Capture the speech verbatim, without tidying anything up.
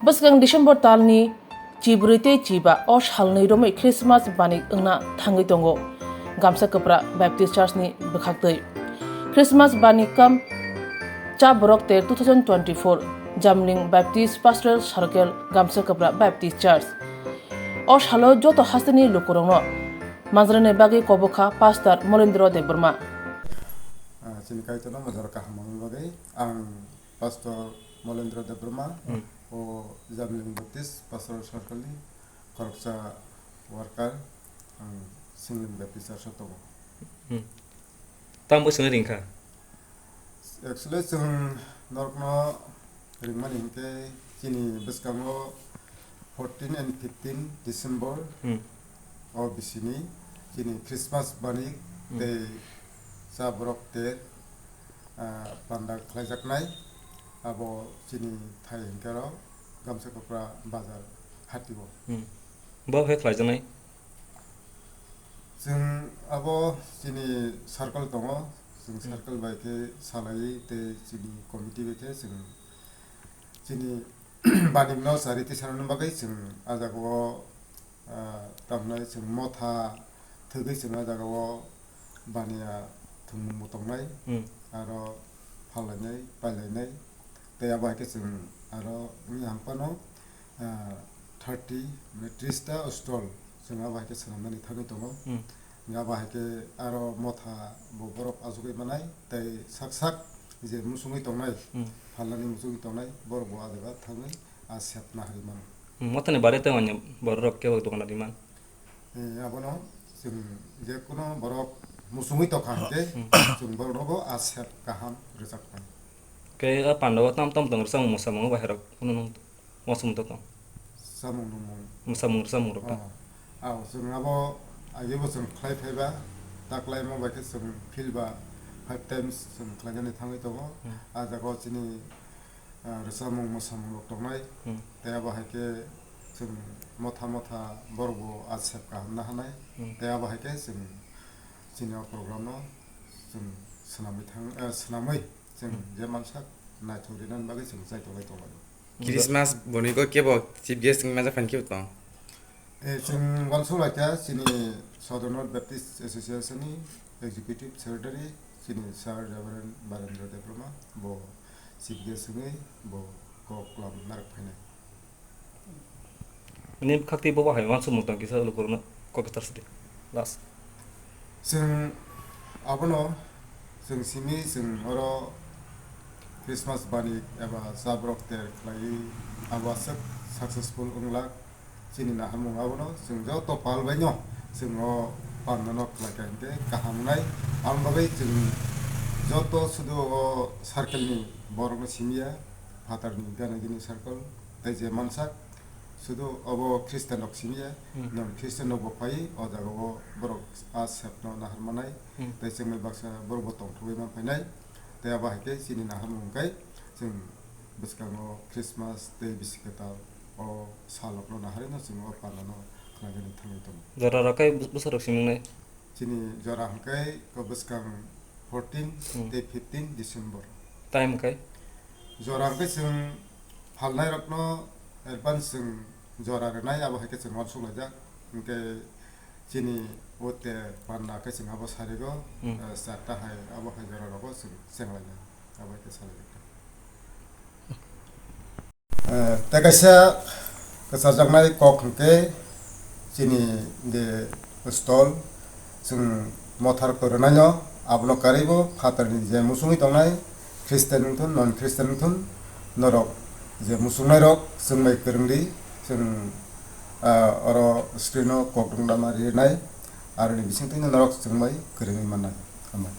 Bwskang December talni chibrwi tei chiba o salnwi romwi Christmas bani wngna thangwi tongo Gamsa Kwpra Baptist Church ni bwkhaktwi. Christmas bani kam cha borok ter two thousand twenty-four Jamling Baptist Pastoral Circle Gamsa Kwpra Baptist Church. O salo joto hasteni lukurokno manjrani bagwi kobokha Pastor Molendro Debbarma. Ah, chini Kaitorno mojaro kaham mangwi bagwi ang Pastor Molendra Debbarma, Hmm. O Jamling Baptist Pastoral Circle ni khoroksa worker, ang Singling Baptist Church o tongo. Hmm. Tamo swngwi ringkha? Actually, chwng norokno ringmani hinkhe chini bwskango fourteen and fifteen December Hmm. o bisini chini Christmas bani Hmm. tei cha borok ter, ah, panda khlaijaknai, abo chini thai hinkhe rok Gamsa Kwpra bazar hatio. Hmm. Bo khe khlaijaknai? Chwng abo chini circle tongo, chwng Hmm. circle bai khe salai tei chini committee bai khe chwng chini baningno charity sanani bagwi chwng ah jaga o, ah, tamhinai chwng motha thwgwi chwng ah jaga o baniya thwngmungbo tongnai, Hmm. aro phallainai, pailainai, tei abo hai khe chwng aro wngya hwnphano, ah, thirty, mane tris ta stall chwng abo hai khe swnamnani thangwi tongo. Hmm. Abo hai khe aro motha bo borok achugwi manai, tei sak sak je musungwi tongnai, Hmm. phalnani musungwi tongnai, borok bo ah jaga thangwi ah sep naharwi mano. Hmm, mothani bare tei onyo borok rok kebo dokan rwdi man? Eh, abono chwng je kuno borok musungwi tongkha hwnkhe Hmm. chwng borokno bo ah sep kaham rwchapnai. Khe ah pandao tam tam tong rwchapmung mwsamung bai rok kuno nung Mwsamung to tong. Samung nungmung. Mwsamung, samung rok ta. Oh. Aw, chwng abo agebo chwng khlai phaiba, ta khlaimo bai khe chwng field ba five times chwng khlainani thangwi tongo. Hmm. Ah jaga o chini, ah, rwchapmung mwsamung rok tongnai. Hmm. Tei abo hai khe chwng motha motha borok bo ah sep kaham na hanai. Hmm. Tei abo hai khe chwng chini o program no chwng swnamwi thang, eh, swnamwi chwng Hmm. je mansak naithok rinani bagwi chwng chai tonglai tonglai. Christmas boni ko kebo chief guest wngwi manjak phani kebo tong? Eh, chwng uansuk laikha chini Southern North Baptist Association ni Executive Secretary chini Sir Reverend Barendra Debbarma bo chief guest wngwi bo kok lam narak phainai. Nini bwkhaktwi bo bahai uansukmung tong kisa lukurokno kok kwthar sidi. Last. Chwng abono chwng simi chwng oro Christmas bani eba chabrok ter khlaiwi abo aswk successful wnglak chini naharmung abono chwng joto pal baino chwng o pandano khlaikha hinkhe kaham wngnai. Aboni bagwi chwng joto sudu o circle ni borokno simiya, phatarni gana gini circle tei je mansak sudu obo Christian rok simiya, Hmm. non Christian rok bo phai o jaga o borok a sepno nahar manai, Hmm. tei chwngmai baksa borok bo tongthogwi man phainai, tei abo hai khe chini naharmung hwnkhe chwng bwskango Christmas tei bisi kwtal o salrokno naharwi no chwng o pandano khlainani thangwi tongo. Jora rok khe bwsarok simi wngnai? Chini jora hwnkhe ko bwskang fourteen Hmm. tei fifteen December. Time hwnkhe? Jora hwnkhe chwng phalnairokno advance chwng jora rwnai, abo hai khe chwng uansuk laijak. Hwnkhe chini o ter panda khe chwng abo sarigo, Hmm. eh, charta hai abo hai jora rogo chwng chenglainai, abo hai khe salaijak. Eh, tei kaisa kwchajagmani kok hwnkhe chini je stall, chwng mothar kwrwnaino abono karwibo phatarni je muchungwi tongnai, Christian wngthun, non Christian wngthun, norok je muchungnairok chwngbai kwrwngdi, chwng, ah, oro screen-o kok rwngdama rinai, aroni bisingtwino norok chwngbai kwrwngwi mannai. Hambai.